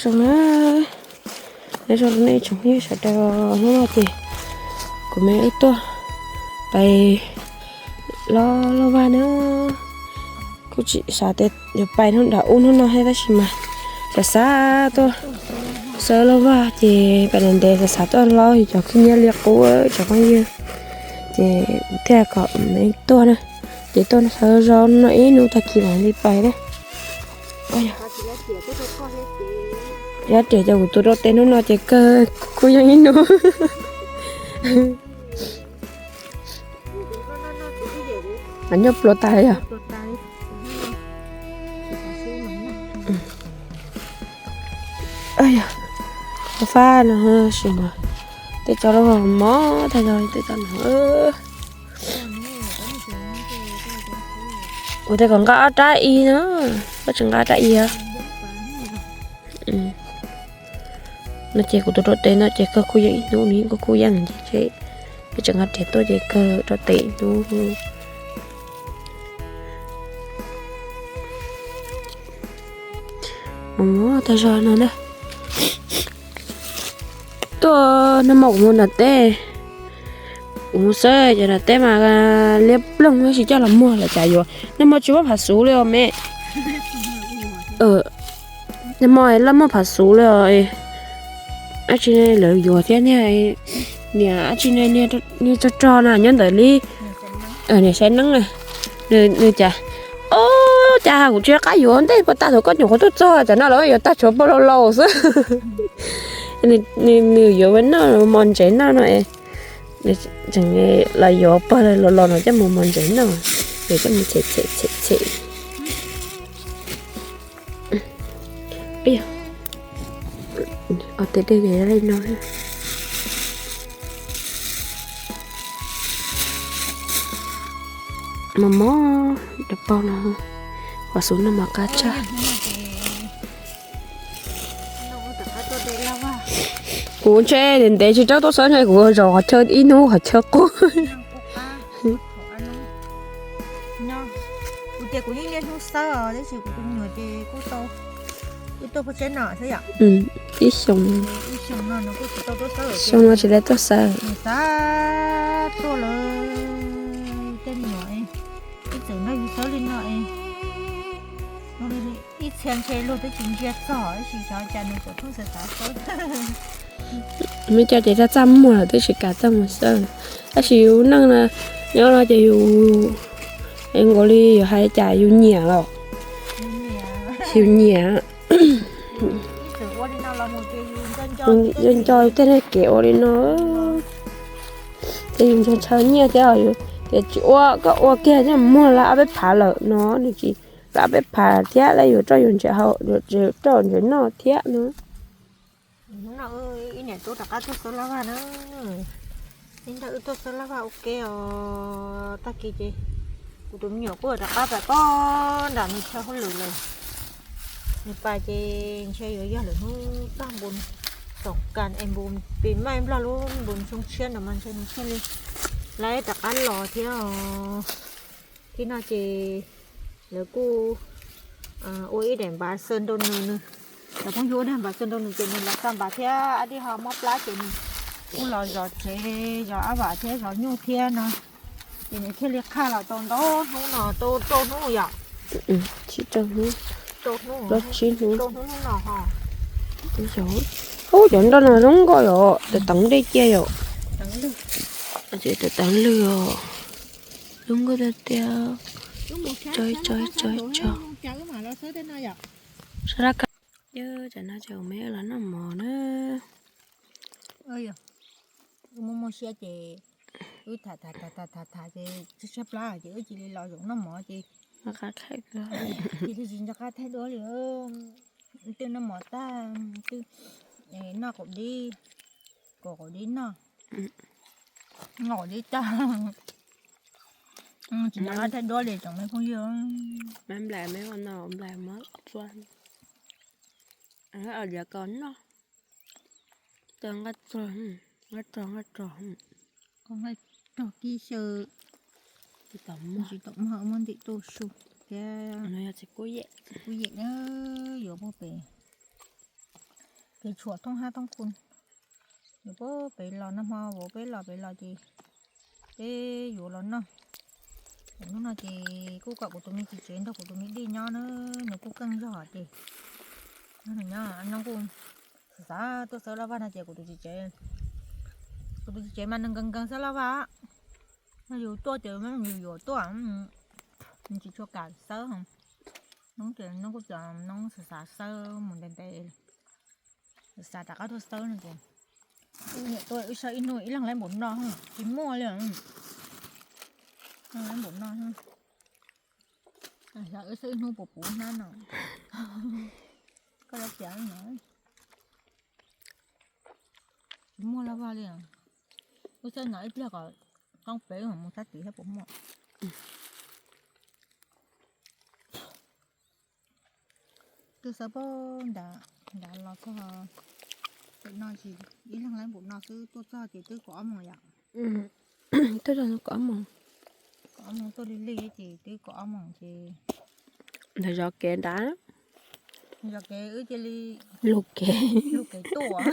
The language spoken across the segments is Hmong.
Zoo na, nyob zoo nej tsoom phooj ywg sawv daws, hnub no ces kuv me wb tuaj pais los lauj vag na. Kuj tsis xav tias yuav pais hnub nram ub hnub no thiab tab sis mas xav xav tuaj sawb lauj vag ces pais ntev ntev xav xav tuaj hlob yus cov khwb nyiab li qub tsoom phooj ywg, ces kuv thiaj kom me tuaj na. Ces tuaj sawv zog no ib hnub tag kis mam li pais na. Yog riam cov kuv tus rau tes hnub no ces kawg kuj yeej ib hnub. Mas nyob pluav tas yog. Fab no sim mas tej tso lub mov tag yog tej tso no. Kuv tej kom nqa ob rab i no, koj tsis nqa rab i os. No ces kuv tus rau tes no ces kawg kuj yeej ib hnub, nws yeej kuj kuj yeej ces, ces peb tseem nqa riam tuaj ces kawg rau tes ib hnub. Mus tag zog no na. Tuaj nag hmo kuv mus nram teb, kuv mus xwb ces nram teb mas liab ploog tab sis coj los muag lawv cas yuav, nag hmo tsis muaj phav xuv li os me. Nag hmo laj muaj phav xuv li os. Ab tsi ne lawv yuav thiab niag, niam ab tsi ne niag tsog tsog na nyob ntawm li, niam saib neeb na, nws cas, o, cas kuv tsis qab yuav ntej puas tag thaum koj nyuam qhuav tuaj txog, cov no los yuav tag tshuav pog laus laus xwb. Nws yuav ua noj mos ntsev noj no, tseem los yuav pog laus laus no coj mus mos ntsev noj, es coj mus them them them them. Tes dej li no. Mos mos rau pog no, qhov xub no mas qab tshaj. Kuv ntshe ntev tsis tau tuaj xawb ntshe kuv zaum qhov chaw ib hnub qhov chaw qub. Kuv ces kuv yeej niaj hnub xawb os, tab sis kuv tus me nyuam ces kuj tau, wb tuaj pub tsheb no xwb yom. Ib xyoo, ib xyoo no no kuj tsis tau tuaj xawb, xyoo no tsis tau tuaj xawb. Nws xav tuaj lawm, tej me nyuam ib txwm nrog yus xawb li no es, ib txhia ntshe luag twb tsis ntsia txog, tab sis xyov cas nws tseem pheej xav xav xawb. Muaj coj ces txaj txaj muag lawm twb tsis kam txaj muag xawb. Tab sis yus neej na, nyob no ces yus, es nkaus li yus hais cas yus nyiam los, yus nyiam. Nco nco tej neeg kev ua li no, ces yus ntshaw ntshaw nyiaj thiab, tias tsis ua koj ua kiag thiaj muag lawm ob peb phav lawm no, nws tsis lawm ob peb phav thiab lawm yuav rau yus ntsev haus, rau ntsev noj thiab no. Hnub no ib niam tub rov qab tuaj xawb laj vaj na, ib nrag wb tuaj xawb laj vaj ua ke os. Tag kis ces kuv tus me nyuam kuj rov qab pais pog nram nws chaw hauj lwm lawm. Nws pais ces ntshe yuav yog lwm hnub tag npun xoom kas es npun pis maij nplog lub npun xyoo tshiab no mas ntshe nws thiaj li lawv rov qab los thiab os. Thib no ces lawv kuj ua ib daim npav xaws nrau nws, cov phooj ywg ua daim npav xaws nrau nws ces nws los xa npav thiab, dij ho mob plab ces nws kuj los zov tsev zov ab vam thiab zov nyuj thiab no. Ces nws thiaj li qhaj los tau ntau hnub no, tau rau hnub yom. Tsib rau hnub, plaub tsib hnub, rau hnub no ho. Ub, cov nroj no zoo nkauj yom, teev dej cia yom. Teev lwg os, zoo nkauj tiag tiag. Tso tso tso tso. Sab laj kab. Yog tam no ces kuv me los noj mov na. Muaj muaj siab ces wb tham tham tham tham tham ces tshaib tshaib plab ces wb cia li los zaum noj mov ces cia li tsis nco qab thaij duab li. Twb noj mov tag, twb noj qaum dib, kaum qaum dib noj, noj qaum dib tag, tsis nco qab thaij duab li tsoom me phooj ywg. Nplais me no nplais mov txua, liav kos noj, nqaij rog, nqaij rog, nqaij rog, nqaij rog kib xyaw, tsis tau muaj ntim tuaj su thiab. Kuj yam na, yuav puag pem Kev tshuam thoob hab thoob khu. Yuav pem los nag hmo vauv peb los pem los ces peb yuav los noj. Hnub no ces kuj kom kuv tus me txiv tsev nrog kuv tus me dij nyob na, nws kuj keej zog ces nyob nyob kuj xav xav tuaj xawb laj vaj no ces kuv tus txiv tsev, kuv tus txiv tsev mas nws nkees nkees xawb laj vaj. Yog yus tuaj ces yus yuav tuaj, nws tsis tshua kam xawb. Noob ces noob kuj cov noob xav xav xawb mus ntev ntev, xav rov qab tuaj xawb no ces wb niam tuaj wb saib ib hnub ib leeg laib npaum no, tsis muaj li. Laib npaum no, xyov wb saib ib hnub puas puv hnab no. Koj lab tias no tsis muaj laj vaj li. Wb saib no ib pliag kom qoob pem mus sab tid thiab puas muaj. Twb xawb pab nrad, nrad los txog pem no ces ib leeg laib npaum no xwb, tuaj txog ces twb kaum ob moos yom. Twb kaum ob moos, kaum ob moos tuaj lig lig ces twb kaum ob moos ces ntawd zov kev nrad, zov kev wb cia li lug kev, lug kev tuaj.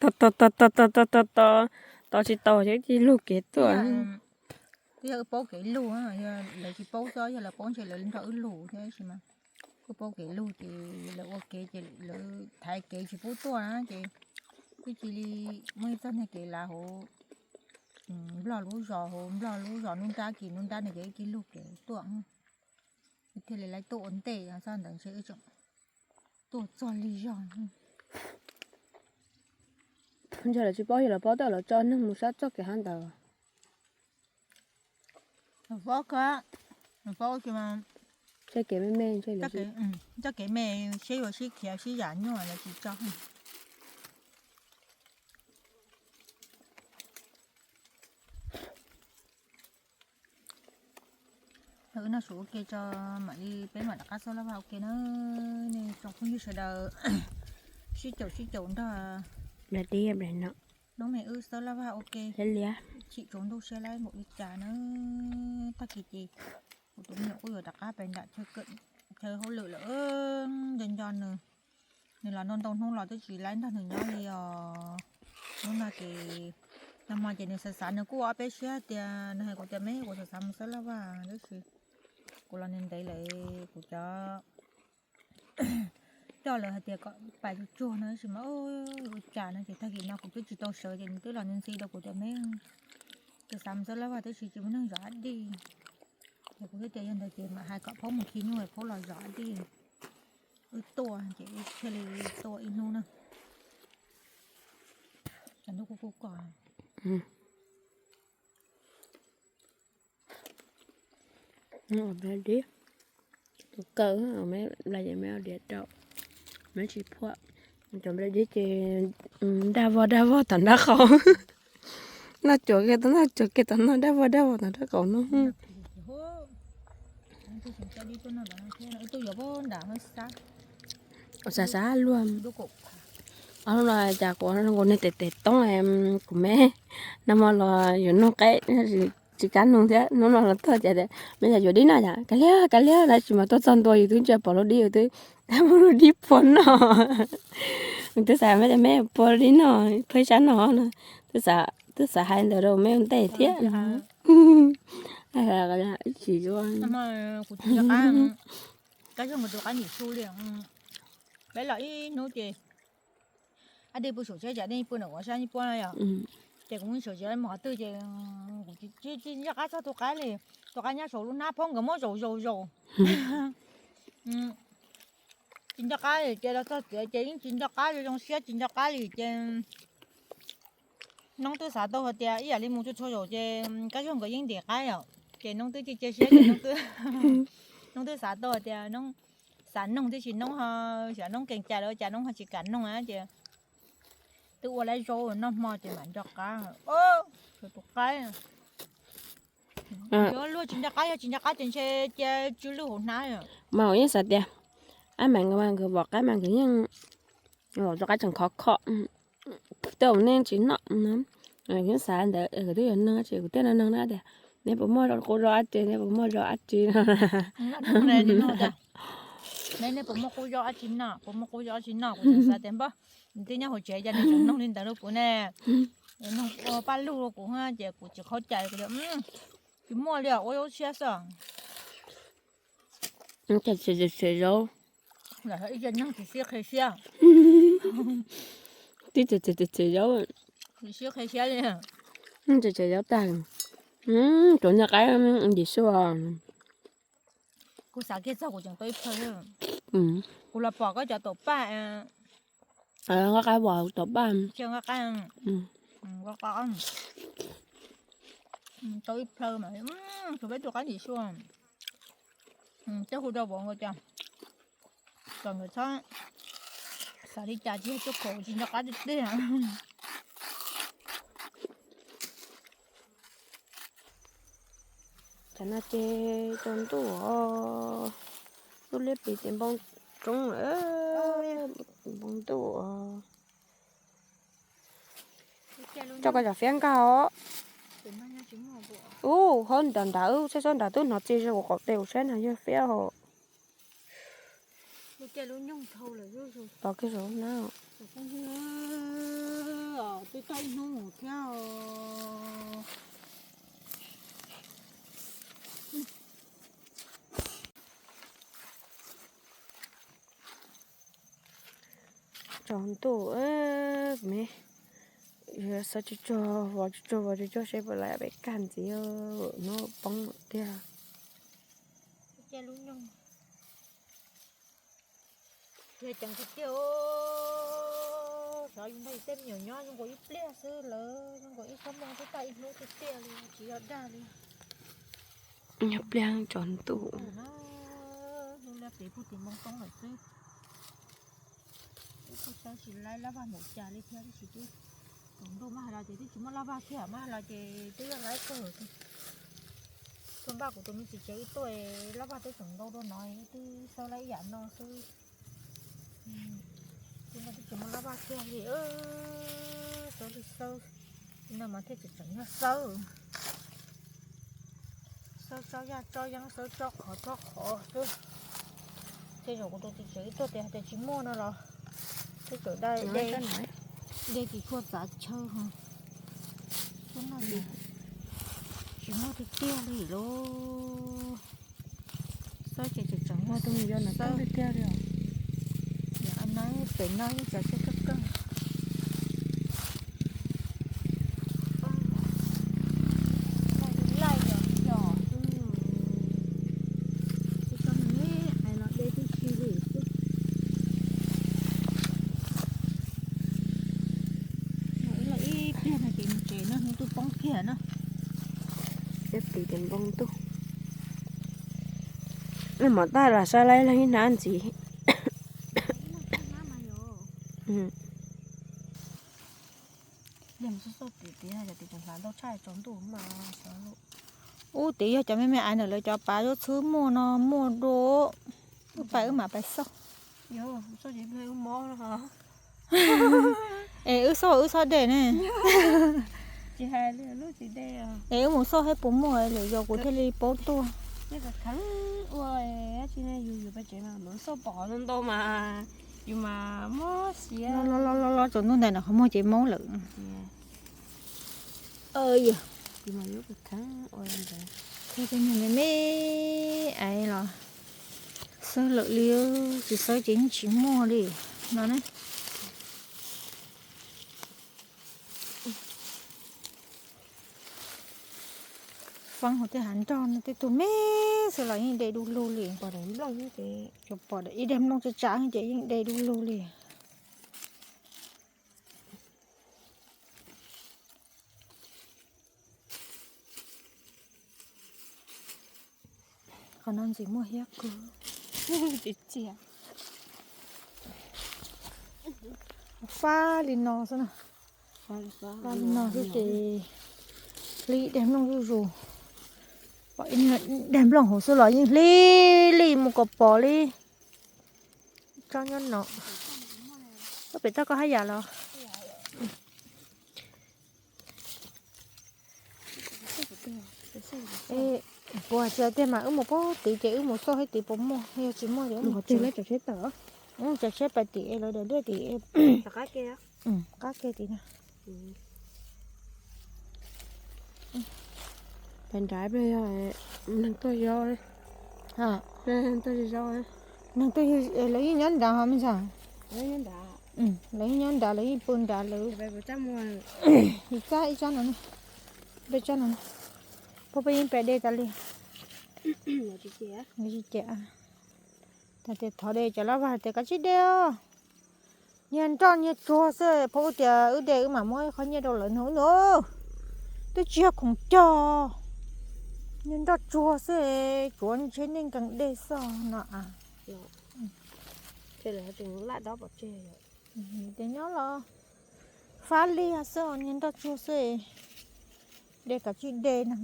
Tos tos tos tos tos tos tos tos tsis tau ces wb cia li lug kev tuaj. Twb yog wb paub kev lug, yog lawv tsis paub xwb, yog lawv paub ntshe lawv nrog wb lug thiab sis mas wb paub kev lug ces lawv ua kev ces lawv thaiv kev tsis pub tuaj na ces wb cia li muaj ib txoj niag kev lav hauv Nplog lub zos, hauv Nplog lub zos nruab nrab kis nruab nrab no ces wb cia li lug kev tuaj. Wb thiaj li laib tuaj ua ntej, txog ntawd ntshe wb tseem tuaj txog lig zog. Ntshe lawv tsis paub, yog lawv paub twb lawv tso neeg mus sab txoj kev hab ntawd. Paub kawg, paub tsis mas txoj kev me me, txoj kev me seb yuav sib khiav sib yam nyuaj lawv tsis tso. Wb noj su ua ke tso mam li peb mam rov qab xawb laj vaj ua ke na. Nej tsoom phooj ywg sawv daws sib caum sib caum nrog Nplog dib no, noob me wb xawb laj vaj ua ke, chim tsaus ntuj siab laib npaum li cas na. Tag kis ces kuv tus me nyuam kuj yuav rov qab pem nram chaw hauj lwm lawm, nco nco nws. Nws los ntau ntau hnub los twb tsis laib nrog nws nyob li os. Hnub no ces, nag hmo ces nws xav xav, nws kuj ua ob peb siab tias nws hais kuv tias me kuv xav xav mus xawb laj vaj tab sis kuv los ntev ntev lawm kuv cov coj lawv hais tias kom pais tsuag tsuag no tab sis mas ua cas no ces tag kis no kuv twb tsis tau sawv ces nws twb los ntxhi rau kuv tias me kuv xav mus xawb laj vaj tab sis tsis muaj neeg zov dib. Ces kuv thiaj tias yog ntawd ces mam hais kom Phaub mus khi nyuj, Phaub los zov dib. Wb tuaj ces wb thiaj li tuaj ib hnub na. Cov ntuj kuj kuj kom. Dib, tus kaw, me nplai ces me ua diav rau, me tsis phuam. Cov nplai dib ces dag vog dag vog tom nrab qaum. Noj cuam kiag tom noj, cuam kiag tom noj, dag vog dag vog tom nrab qaum no. Xav xav luag. Ob hnub no cas kuv zoo nkaus niag tes tes toob, kuv me nag hmo los yuav nug qaib tsis kam nug thiab, hnub no los tuaj ces me yog yuav dib noj yom, kav liam kav liam no tsis mas tuaj txog ntua yus twb ntsia pom lub dib, yus twb muab lub dib phua noj. Twb xav me tias me phua lub dib noj, phua ib sab no no, twb xav hais ntawd rau me ua ntej thiab. Ib chim Kab Zog nkawd tus qaib nim su li. Peb los ib hnub ces ab dej pw saum tsheb, cas dej pw ntawm kuv sab ib puab na yom. Ces kuv mus saum tsheb mus qhov twg ces kuv tsis nco qab txog tus qaib li. Tus qaib nyob saum lub hnab, Phaub nkawd muab zaum zaum zaum. Tsis nco qab li ces los txog txiav ces yeej tsis nco qab li, zoo siab tsis nco qab li ces Noob twb xav tau hais tias ib yam li mus tsuag tsuag zaum ces Kab Zog nkawd yeej ntim qaib yom. Ces Noob twb cia cia siab ces Noob twb xav tau hais tias Noob xav noog tiam sis Noob ho, xyov Noob kees cai los cas Noob ho tsis kam noog na ces twb ua lawv zaub noj hmo ces mam nco qab. Tus qaib, luag tsis nco qab, yog tsis nco qab ces ntshe cia tsw lwj hauv hnab. Mas kuv yeej xav tias ab mas nkawd mas nkawd vom qaib mas nkawd yeej vom tus qaib tseem khov kho. Tej zaum nej tsis noj no, yeej xav ntawd, nkawd twb yog neeg ces kuv thiaj nug nug na tias nej puas muaj qub zog dab tsi, nej puas muaj zog dab tsi no. Nej puas muaj qub zog dab tsi noj, puas muaj qub zog dab tsi noj, kuv xav tias npab Twb nyob hauv tsev cas nws tseem nug li ntawd rau kuv ne. Nug ua paj lug rau kuv ces kuv tsis khaub cai, kuv tias, tsis muaj li os, ua lub siab xwb. Txiav zaub, ib co neeg tsis sib qhia siab. Twb txiav zaub, tsis sib qhia siab li. Txiav txiav zaub tag, tsuas noj qaib ntsis suab. Kuv xav kiag txog kuv tseem tau ib plhaw. Kuv los pom koj cov taum paj, nqa qaib, taum paj, nqa qaib, tau ib plhaw mas, tsuas peb tug qaib ntsis suab. Tej hu rau vauv nkawd cas, kom nkawd txhob xav li cas, tsis yog cuaj kaum tsis nco qab tiag tiag. Tam no ces tsaus ntuj os, lub liab pliv tes npoo roob, tes npoo ntuj os. Coj koj cov fiab nkag os. Ub, hauv nram nrad, wb txhab nrad twb hnov txi zog ua qaum tes ua saib no yog fiab hos. Tos kiag saum na. Twb tau ib hnub thiab. Tsaus ntuj me, xav tsuag tsuag vov tsuag tsuag vov tsuag tsuag seb puas laib pem kag ntxiv, hnub poob lawm tiag. Yog ceev tiag tiag, xyov yus nrog yus tej me nyuam nyob zoo nkaus ib pliag xwb lawm, zoo nkaus ib xuab moos xwb, tag ib hnub tiag tiag li, tsis yog dag li. Yog pliag tsaus ntuj. Hnub liab pliv puag tim npoo roob lawm xwb. Wb kuj saib tsis laib laj vaj npaum cas li thiab, tab sis twb tsaus ntuj, maj hais los ces twb tsis muaj laj vaj thiab, maj hais los ces twb yog laib kawg. Tuaj npaj kuv tus me txiv tsev wb tuaj, laj vaj twb tseem ntau dua no, wb twb xawb laib ib yam no xwb. Twb no twb tsis muaj laj vaj kiag li, xawb li xawb. No mas thiaj tseem tseem yog xawb. Xawb tsob yaj tsob yeeb, xawb tsob qhov tsob qhov xwb. Tej zaum kuv tus txiv tsev wb tuaj tias hais tias tsis muaj no los twb tseem dai dej, dej tsis tshua txav chaw ho. Tsis muaj tiag tiag li lauj. Xawb ces tseem tseem muaj tus yog no xawb tiag tiag li os. Yog no pem no yeej tsav tsheb kawg kawg. Laij yog yog xwb, tsis tau me ais los de tib si li xwb. Ib pliag no ces mus tsev no, hnub twb poob kiag na. Ib pliag ces npoo ntuj. Mov tag los saib laib leej ib hnab ntxiv. Ub, twb yog cov me me ais ntawm lawv cov pav yuav txhub muaj no muaj dua. Wb pais wb mam pais xauj. Es wb xauj wb txhob de ne. Es wb mus xauj saib puas muaj lawm yog kuv thiaj li paub tuaj. Los los los tsaus ntuj ntais no qhov muag ces maub lawm. Tej me me ais los xawb lawm li, tsis xawb ces yeej tsis muaj li no ne. Foob hauv tej hav nrog no tej tug me xwb los yeej de du lug li. Pom ib daim nplooj tsav tsav ces yeej de du lug li. Qhov no ntxim muaj hiab kawg. Fab li no xwb na. Fab li no xwb ces hlib daim nplooj zuj zus. Pom ib daim nplooj hauv xwb los yeej hlib li mus kom pom li. Tsob nyob no. Koj pem toj koj haj yam los. Kuv hais tias tiag mas wb mus pab tid ces wb mus xauj saib tid puas muaj, yog tsis muaj ces wb mus tsev. Tsav tsheb pais tim es lawv daim liaj tim, qab kiag tim na. Pais nrad, neeg tuaj yos, neeg tuaj yos, lawv yeej nyob nrad ho me ntxhais. Lawv yeej nyob nrad, lawv yeej pw nrad lawm. Ib txab ib txab no, peb txab no, peb yeej pais de tas li. Tsis cem, tag tias thov de cov laj vag tias kav tsij de os. Nyiag nroj nyiag tsuag xwb, phob wb tias wb de wb mam muab qhov nyiaj rau lawv no no. Twb tsis yog khoom cog, nyiag nroj tsuag xwb, tsuav ntshe nej nkees de xwb no a. Ces nyob los fab liag xwb, nyiag nroj tsuag xwb, de kav tsij de no.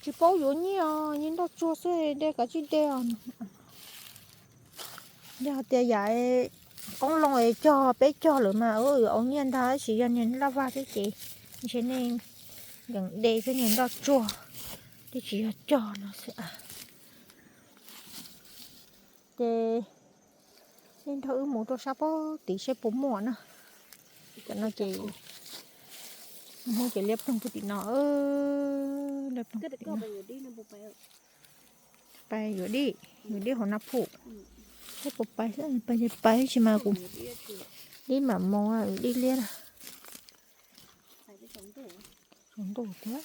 Tsis paub yuav nyiaj os, nyiag nroj tsuag xwb, de kav tsij de os. Yog tias yam qoob loo es cog peb cog lawm mas au nyiaj ntag, tab sis yog niag laj vag thiab ces ntshe nej nkees de xwb, niag nroj tsuag twb tsis yog cog no xwb. Ces nej nrog wb mus rau sab pob tid seb puas muaj na. Cov no ces, Hmoob ces liab ploog puag tim no, liab ploog puag tim no. Pais yuav dib, yuav dib hauv Nab Phuj. Seb puas pais, pais ces pais, tsis mas kuv dib mam mus, dib liab na. Saum ntuj thiab.